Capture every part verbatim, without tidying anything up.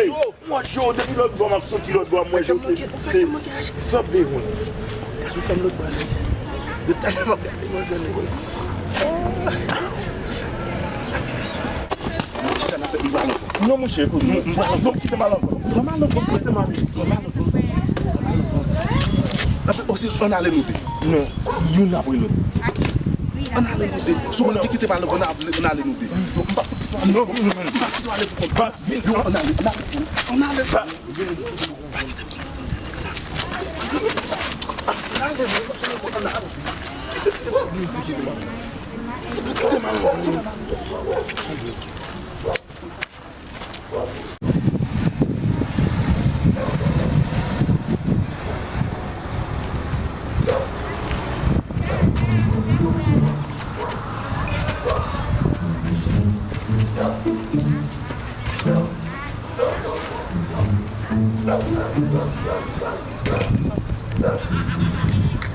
Mwen, Joe, depi lòt bò, m ap soti lòt bò, mwen, Joe, se, se, san bezwen. Ou fè m lòt bò, nèg. Yo talè m ap gade manzè, nèg. Kisa n ap fè? M pral anvan. Non, monchè, ekout. M pral anvan. Non, kite m al anvan. Pran m al anvan. Kite m al. Pran m al anvan. Pran m al anvan. Ann ale nou de. Non, youn apre lòt. Ann ale nou de. Si w pa kite m al anvan, ann ale nou de. Non, non, non. M pa kite w ale pou kont. Yo, ann ale, ann ale, ann ale.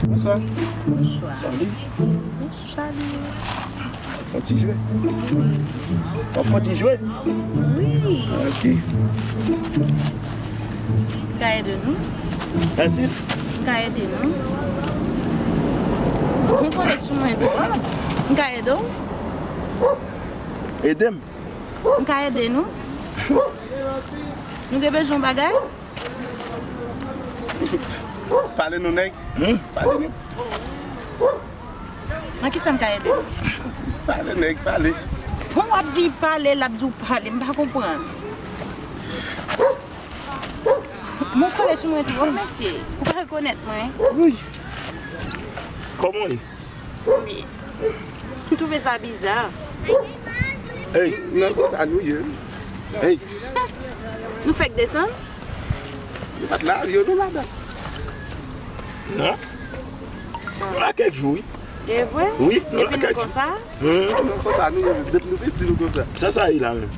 Bonswa. Bonswa. Salut. Salut. Fon ti jwe. Wi. Fon ti jwe. Wi. Ok. Ka ede nou? Ede? Ka ede nou? M konnen sou mwen tou. M ka ede w? Ede m. M ka ede nou? Nou gen bezwen yon bagay? Pale non, nèg. Hmm? Pale non. Nan kisa m ka ede nou? Pale, nèg, pale. Bon, w ap di pale, l ap di w pale. M pa konprann. Mwen kole sou mwen tou, mesye. Ou pa rekonèt mwen? Wi. Kòman w ye? Wi. M twouve sa biza. Hey. Nan konsa nou ye. Hey. Nou fèk desann? Nou pa t nan avyon, non, madanm. Non. Nou la kèk jou, wi. E vre? Wi, nou la kèk jou. Depi nou konsa? Hmm. Nou konsa, nou ye. Depi nou piti, nou konsa. Sa sa ye la menm?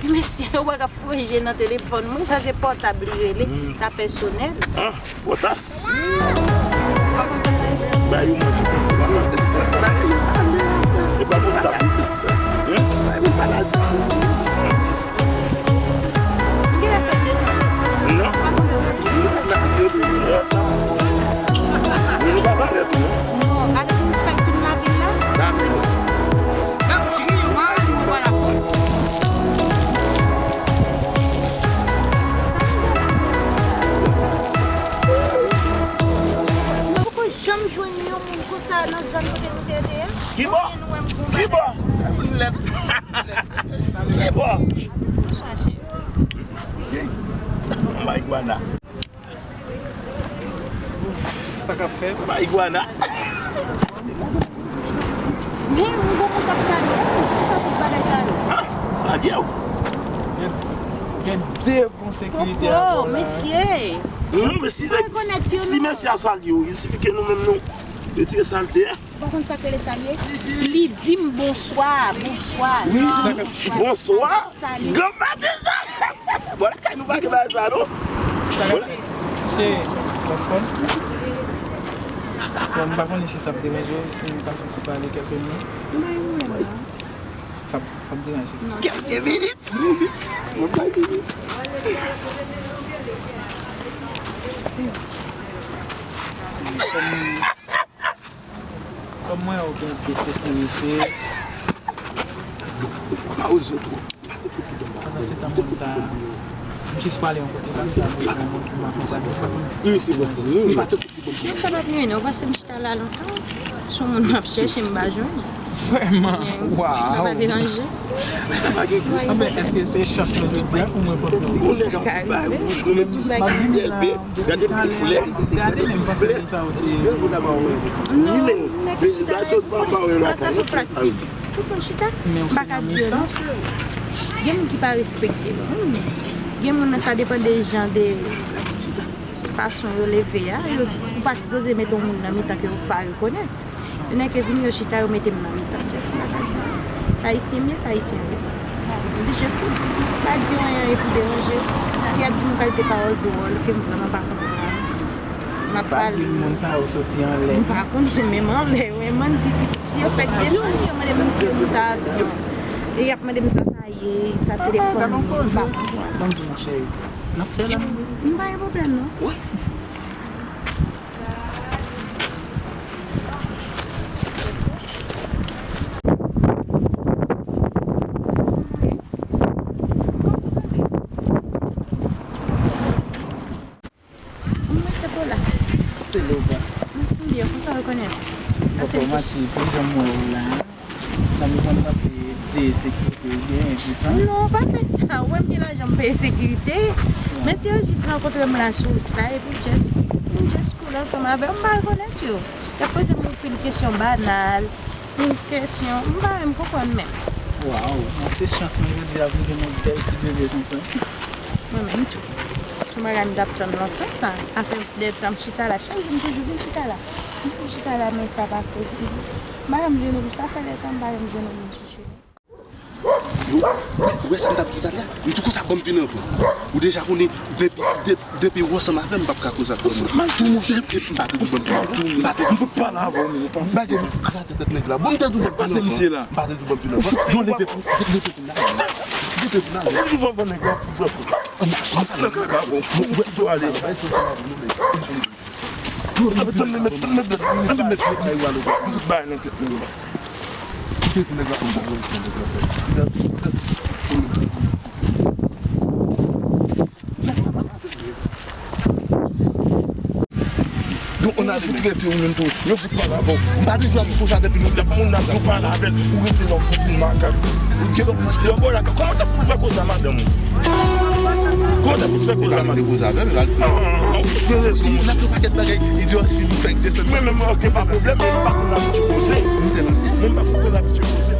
Men mesye, ou pa ka foure je nan telefòn mwen, sa se pòtab li rele, sa pèsonèl. Ah, pòtas. Ba yo manje. E pa pòtab. Distans. Hein? Ba yo pale a distans. A distans. Ou gen lè fè desann. Non. Ou pa konn sa sa ye? Non. Nou pa pale tou. Non, gade pou nou fè tout lavil la. Lavil. Mwen poko janm jwenn yon moun konsa nan zòn kote nou te ye a. Kibò? Kibò? Kibò? Bonswa, cheri. Marijuana. Sa k ap fèt? Marijuana. Men, yon gwo moun k ap salye w. Kisa tout bagay sa yo? Ah, salye w. Gen, gen de bon sekirite avè w la. Mesye. Non, men si, si mesye a salye w, il sifi ke nou menm nou retire salte a. Ou pa konn sa k rele salye? Li di m bonswa, bonswa. Wi, sa k ap... Bonswa. Salye. Grann maten sa. Bon, lakay nou pa gen bagay sa, non. Sa k ap fèt? Cheri, w anfòm? Bon, m pa konnen si sa ap deranje w, si m ka fè yon ti pale kèlke minit. Sa p ap deranje. Kèlke minit. Mwen pa vini. Kòm mwen wè w gen de sekirite. Ou fè pa oze twòp. Pandan se tan, moun ta, m jis prale yon kote la, m ta bezwen yon moun pou m akonpanye. Misye bon fou. Wi, m pa te... Men sa p ap nuize non, paske m chita la lontan. Se yon moun m ap chèche, m pa jwenn. Vrèman? Waw. Sa pa deranje. Sa pa gen gou. Anben, èske se chans mwen jodi a pou mwen kontre w? Sa ka rive. Gade pou flè. Gade, men m panse moun sa yo se... Non, nèg ki chita la, sa se yon plas piblik. Tout moun chita. M pa ka di yo non. Gen moun ki pa respekte moun. Gen moun nan, sa depann de jan de fason yo leve a, yo, ou pa sipoze mete yon moun nan mitan ke ou pa rekonèt. Yo nèk vini, yo chita, yo mete m nan mitan. Just m pa ka di. Se ayisyen m ye, se ayisyen m ye. M oblije koute. M pa di anyen pou deranje. Si y ap di m yon kalite pawòl dwòl ke m vrèman pa konprann, m ap pale. Pa di moun sa yo soti anlè. M pa konnen menm anlè. Yo menm di, si yo fèk desann, yo mande m si yo moute avyon. E y ap mande m sa sa ye, sa telefòn li, m pa konprann. Ban m di w, monchè, n ap fè la. M pa gen pwoblèm, non. Wi. Mwen se Paula. Se Lova. M byen, kòman w rekonèt? Papa, mati, plizyè mwa w la. Nan moman pase de sekirite, ou gen envitan? Non, pa fè sa. Ou wè m gen lajan m peye sekirite. Men si yo jis rankontre m la sou wout la, epi just, m just cool ansanm avè w, m pa rekonèt yo. Y ap poze m yon pil kesyon banal, yon kesyon, m pa menm konprann menm. Waw, se chans mwen jodi a pou m gen yon bèl ti bebe konsa. Mwen menm tou. Se yon bagay m t ap tann lontan sa. Afè de tan m chita la, chak jou m toujou vin chita la. M toujou chita la, men sa pa koz. M pa janm jwenn ou, sa fè de tan m pa janm jwenn ou vin chèche. Ou wè sa m t ap di w talè a? M di konsa, ban m vin anvan. Ou deja konnen, depi, depi, depi w ansanm avè m, m p ap ka koze avè w. Mal tou, monchè. Depi m pa te di ban m vin anvan. M pa te di. M fout pale avè w, men ou pa fout. M pa te di grate tèt nèg la. Bon, m te di ban m vin anvan. M pa te di ban m vin anvan. Yo leve pou, leve pou n ale. Leve pou n ale. Ou fout vin anvan nèg la, fout vin anvan. Nan kaka, bon. Bon, ou fout ale. Tann men, tann men, tann men, tann men, m fout bay nan tèt mwen. Yo, on a fout rete ou menm tou. Yo fout pale avè w. M pa te jwe avèk konsa depi nou. Depi moun nan tou pale avè l, ou rete nan fout makak. Ou gen lòt manje. Yo, bon, la, kòman ta fout fè konsa, madanm ou? Kòman ta fout fè konsa, madanm? Te koze avè m, al. Gen rezon. N ap yon pakèt bagay, li di, oh, si nou fè desann. Mwen menm, ok, pa pwoblèm, men m pa konn abitye koze. Nou te lanse. Men m pa konn abitye koze.